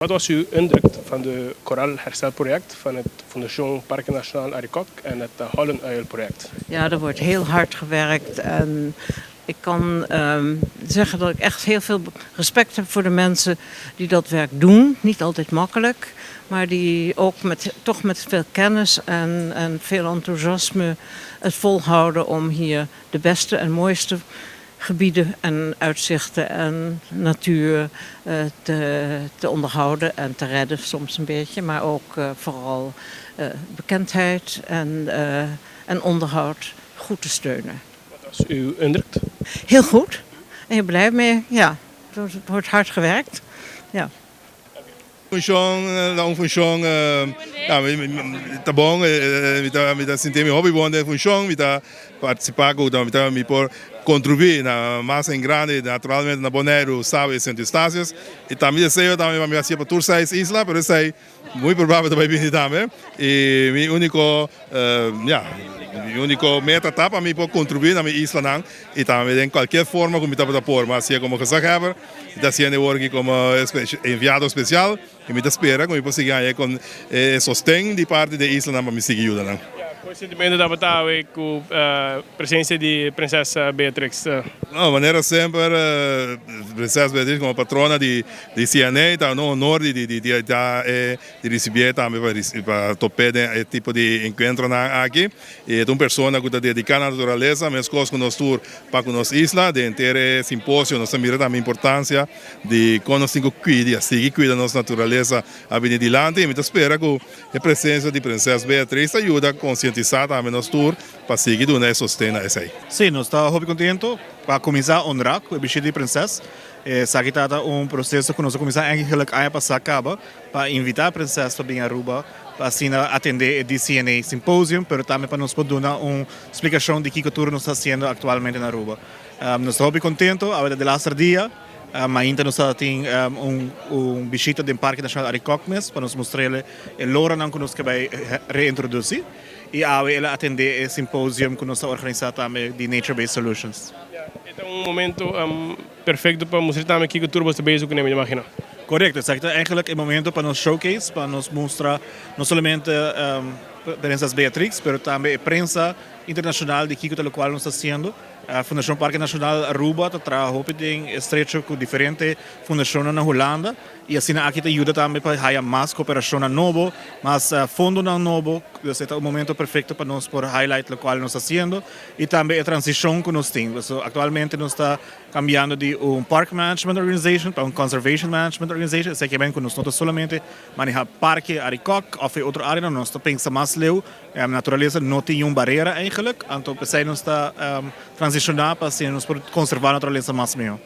Wat was uw indruk van de koraalherstelproject van het Fondation Parque Nacional Arikok en het Hollenuil-project? Ja, er wordt heel hard gewerkt en ik kan zeggen dat ik echt heel veel respect heb voor de mensen die dat werk doen. Niet altijd makkelijk, maar die ook toch met veel kennis en veel enthousiasme het volhouden om hier de beste en mooiste gebieden en uitzichten en natuur te onderhouden en te redden soms een beetje. Maar ook vooral bekendheid en onderhoud goed te steunen. Wat was uw indruk? Heel goed. En heel blij mee. Ja, er wordt hard gewerkt. Ja. Funcion, un funcion, ja, ta bon, mi ta sinti mi hopi bon den funcion, mi ta participa cu mi por contribui na mas en grande, naturalmente na Bonaire, Saba y Sint Eustatius. Y tambe deseo tambe pa mi haci pa tur seis isla, pero esey muy probabel tambe bin tambe. Y mi unico, ja, mi unico meta ta pa mi por contribui na mi islanan y tambe den cualkier forma cu mi ta por, mas asina como gezaghebber, ta haciendo werk como enviado especial y mi ta spera cu mi por sigui cu sosten di parti di islanan pa mi sigui yuda. Cua sentimento tabata cu presencia di Prinses Beatrix? No, manera semper, Prinses Beatrix como patrona di CNA, ta un honor di ricibi tambe pa topa e tipo di encuentro aki. E ta un persona cu ta dedica na naturalesa, mescos cu nos tur pa cu nos isla, den e simposio, nos mira tambe importancia di con nos cuida, sigui cuida nos naturalesa a bin adilanti, y mi ta spera cu e presencia di Prinses Beatrix yuda concientisa tambe nos tur pa sigui duna sosten na esey. Si, nos ta hopi contento pa cuminsa honra cu e bishita di Prinses. Esaki ta un proceso cu nos a cuminsa eigenlijk aña pasa caba pa invita e Prinses pa bin Aruba pa asina atende e DCNA Symposium, pero tambe pa nos por duna un splicacion di kico tur nos ta haciendo actualmente na Aruba. Nos ta hopi contento, awe ta e laatste dia, ainda nos tin un bishita di Parke Nacional Arikok mes, pa nos mustra e loranan cu nos kier bay reintroduci. Y awe el a atende e symposium cu nos a organisa tambe di Nature Based Solutions. E ta un momento perfecto pa mustra tambe kico tur boso ta bezig cu ne, mi ta imagina. Correcto, exacto. Eigenlijk e momento pa nos showcase, pa nos mustra no solamente Prinses Beatrix, pero tambe e prensa internacional di kico loke nos ta haciendo. E Fundacion Parke Nacional Aruba ta traha den estrecho cu diferente fundacion na Hulanda y asina aki ta yuda tambe pa haya mas cooperacion nobo, mas fondo nobo. Esaki ta un momento perfecto pa nos por highlight loke nos ta haciendo y tambe e transicion cu nos tin. So, actualmente nos ta cambiando di un Park Management Organization pa un Conservation Management Organization. Esey kiermen cu nos no solamente maneha Parke Arikok of otro area, nos ta pensa mas leu. Naturalesa no tin un barera eigenlijk. Anto, pesey nos ta transiciona pa asina nos por conserva naturalesa mas miho.